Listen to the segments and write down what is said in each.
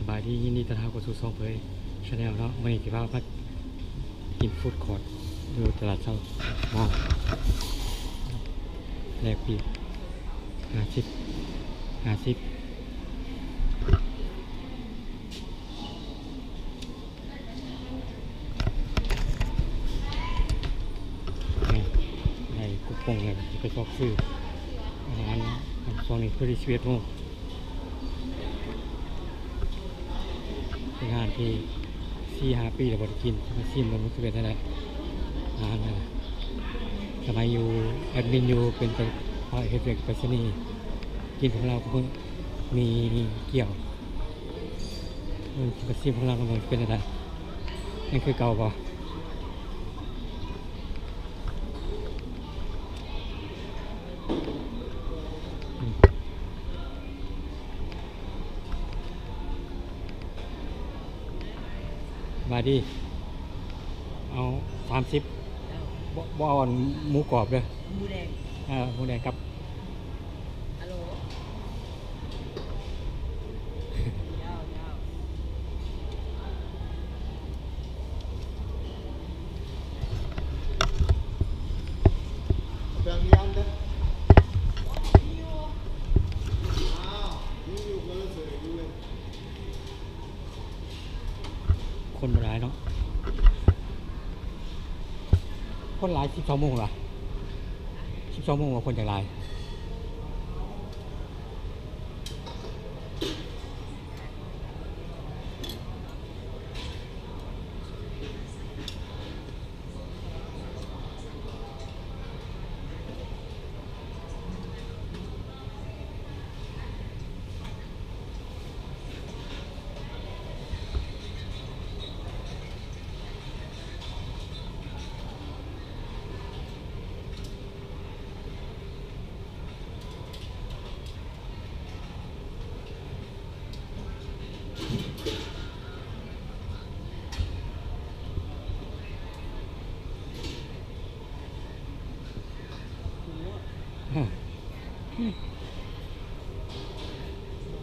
ສະບາຍດີ ຍິນດີຕ້ອນຮັບເຂົ້າສູ່ຊ່ອງເຜີຍ Channel ເນາະ. ມື້ນີ້ຊິພາມາກິນຟູດຄອດຢູ່ຕະຫຼາດເຊົ້າ ມາ ແລກປີກ ຫ້າສິບ ຫ້າສິບ ນີ້ ໄດ້ຄູປອງແລ້ວ ຊິໄປຊອກຊື້ອາຫານເນາະ. ຊ່ວງນີ້ພໍດີສິບເອັດໂມງ ເປັນອາຫານທີ່ສີ່ຫ້າປີແລ້ວບໍ່ໄດ້ກິນ ມາຊິມເບິ່ງວ່າຊິເປັນຈັ່ງໃດ ອາຫານນັ້ນນະ. ສະໄໝຢູ່ແອດມິນຢູ່ ເປັນໄປເຮັດວຽກໄປສະນີ ກິນຂອງລາວ ກໍຄືມີກ່ຽວ ເອີ ຊິມຂອງລາວ ມັນເປັນຈັ່ງໃດ ຍັງຄືເກົ່າບໍ່? ສະບາຍດີ ເອົາສາມສິບ ບໍ່ ບໍ່ເອົາອັນໝູກອບເດີ ໝູແດງ ເອີ ໝູແດງກັບ ຄົນບໍ່ຫຼາຍເນາະ ຄົນຫຼາຍ ສິບສອງໂມງລະ ສິບສອງໂມງວ່າຄົນຈະຫຼາຍ.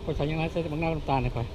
ຂ້ອຍໃສ່ຫຍັງຫຼາຍ ໃສ່ແຕ່ບັກນາວກັບນ້ຳຕານໃຫ້ຂ້ອຍ.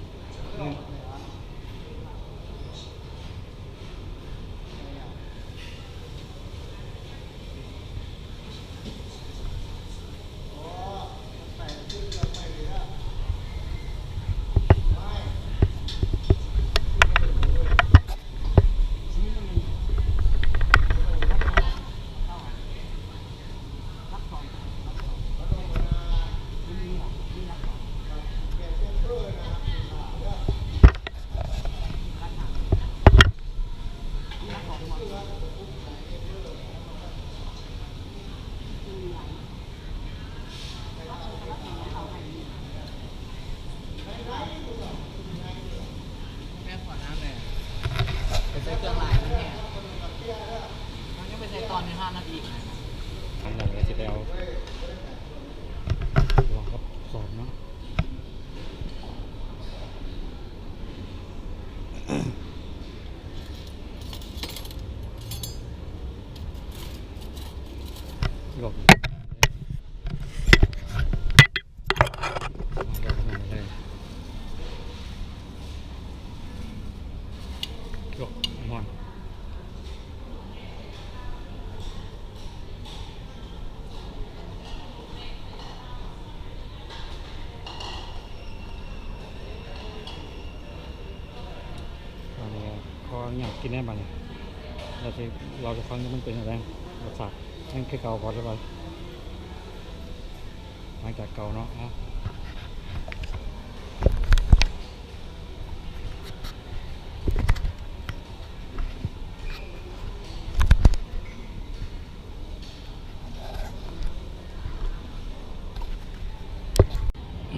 ແມ່ນຂໍນ້ຳແດ່ ໄປໃສ່ເຄື່ອງຫຼາຍມັນແຫ້ງ ມັນຍັງໄປໃສ່ຕອນໃນຫ້ານາທີນະ. ອັນນັ້ນກໍຊິໄປເອົາ ລອງກັບສອບເນາະ. ອັນນີ້ຂໍອະນຸຍາດກິນແດ່ບາດນີ້ ແລ້ວຊິເລົ່າສູ່ຟັງວ່າມັນເປັນຈັ່ງໃດ ລົດຊາດຍັງຄືເກົ່າບໍ່ ຫຼືວ່າຫຼັງຈາກເກົ່າເນາະ.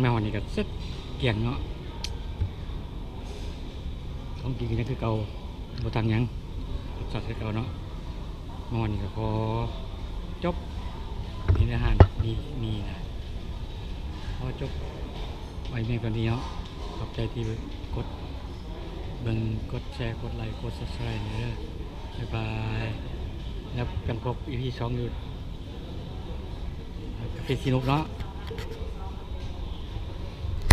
ມາຮອດນີ້ກໍເສັດກ້ຽງເນາະ ຂອງກິນກໍຍັງຄືເກົ່າ ບໍ່ຕ່າງຫຍັງ ລົດຊາດຄືເກົ່າເນາະ. ມາຮອດນີ້ກໍຂໍຈົບ ເປັນອາຫານດີມີນະ ຂໍຈົບໄວ້ພຽງເທົ່ານີ້ເນາະ. ຂອບໃຈທີ່ກົດເບິ່ງ ກົດແຊ ກົດໄລ ກົດ Subscribe ເດີ. ບາຍບາຍ ແລ້ວກັນພົບ ອີພີ ສອງ ຢູ່ກາເຟສີນຸກເນາະ.